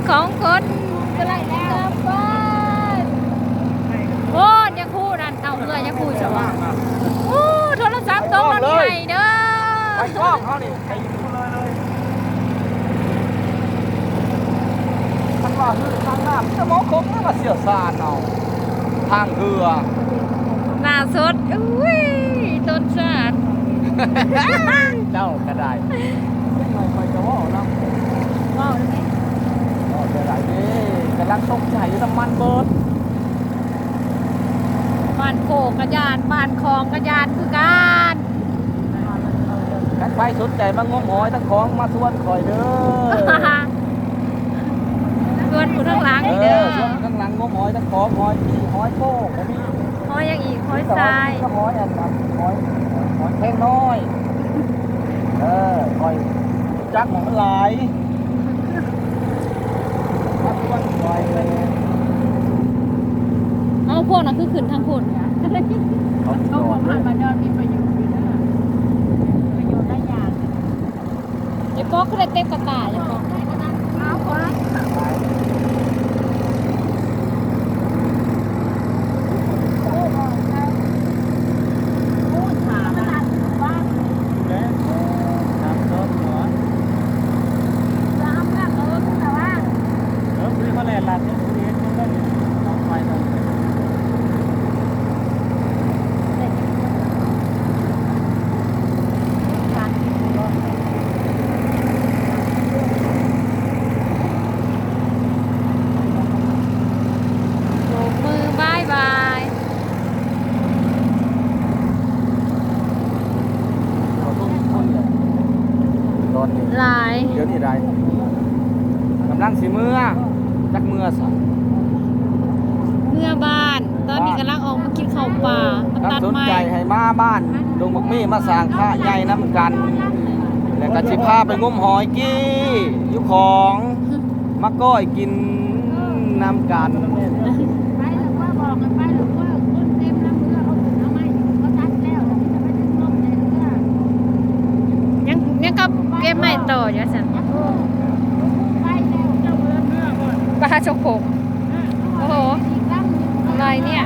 ສອງຄົນກຳລັງຈະກັບບ້ານ. ໂອ້ ຍາຄູນັ້ນ ເອົາເຮືອຍາຄູຊະວ່າ. ໂອ້ ໂທລະສັບຕົກນ້ຳໃຫຍ່ເດີ. ໄປກ້ອງເຮົານີ້ ໄປຢູ່ເລີຍເລີຍ. ຄັນວ່າຄືທາງນ້ຳ ມີແຕ່ໝໍຄົງ ແຕ່ວ່າຊ່ຽວຊານເອົາທາງເຮືອ. ໜ້າສົດ ອຸ້ຍ ຕົ້ນສານ ເຈົ້າກະໄດ້. ເປັນໄງຂ້ອຍກະເວົ້ານຳ ເວົ້າໄດ້ ເວົ້າໄດ້ເດ້. ກຳລັງຕົກໃຈຢູ່ ນ້ຳມັນເບີດ. ບ້ານໂຄກກະຢ້ານ ບ້ານຂອງກະຢ້ານຄືກັນ. ຄັນໃຜສົນໃຈມາງົມຫອຍທັງຂອງ ມາຊວນຂ້ອຍເດີ. ຊວນຜູ້ທາງຫຼັງນີ້ເດີ ເອີ ຊວນຜູ້ທາງຫຼັງງົມຫອຍທັງຂອງ ຫອຍປີ ຫອຍໂປ້ກໍມີ ຫອຍຫຍັງອີກ ຫອຍຊາຍ ມີແຕ່ຫອຍປີກັບຫອຍອັນນັ້ນ ຫອຍ ຫອຍແຄງນ້ອຍ. ເອີ ຂ້ອຍຮູ້ຈັກໝ່ອງມັນຫຼາຍ. ເອົາ ພວກນັ້ນຄືຂຶ້ນທາງພຸ້ນ ເຂົາບໍ່ມາບາດອນ ມີປະໂຫຍດຢູ່ເດີ ປະໂຫຍດຫຼາຍຢ່າງ. ຍາຍປອກຄືໄດ້ເຕັມກະຕ່າ ຍາຍປອກ. ໂບກມືບາຍບາຍ. ຫຼາຍ ດຽວນີ້ໄດ້ ກຳລັງຊິເມືອ ຈັກເມືອໃສ ເມືອບ້ານ. ຕອນນີ້ກຳລັງອອກມາກິນເຂົ້າປ່າ ມາຕັດໄມ້. ຄັນສົນໃຈໃຫ້ມາບ້ານດົງບັກເມ ມາສ້າງພະໃຫຍ່ນຳກັນ ແລ້ວກະຊິພາໄປງົມຫອຍກີ້ຢູ່ຂອງ ມາກ້ອຍກິນນຳກັນ. ໄປແລ້ວ ບອກກັນໄປແລ້ວ ຄົນເຕັມນຳເຮືອ ເຂົາຂຶ້ນເອົາໄມ້ ເຂົາຕັດແລ້ວ ແລ້ວມີແຕ່ໄປດຶງລົມໃສ່ເຮືອ. ຍັງ ຍັງກັບເກັບໄມ້ຕໍ່ຢູ່ຊັ້ນ. ໄປແລ້ວ ເຈົ້າເມືອເມືອບໍ່ ປາໂຈໂຄກ. ໂອ້ໂຫ ອະໄລເນຍ.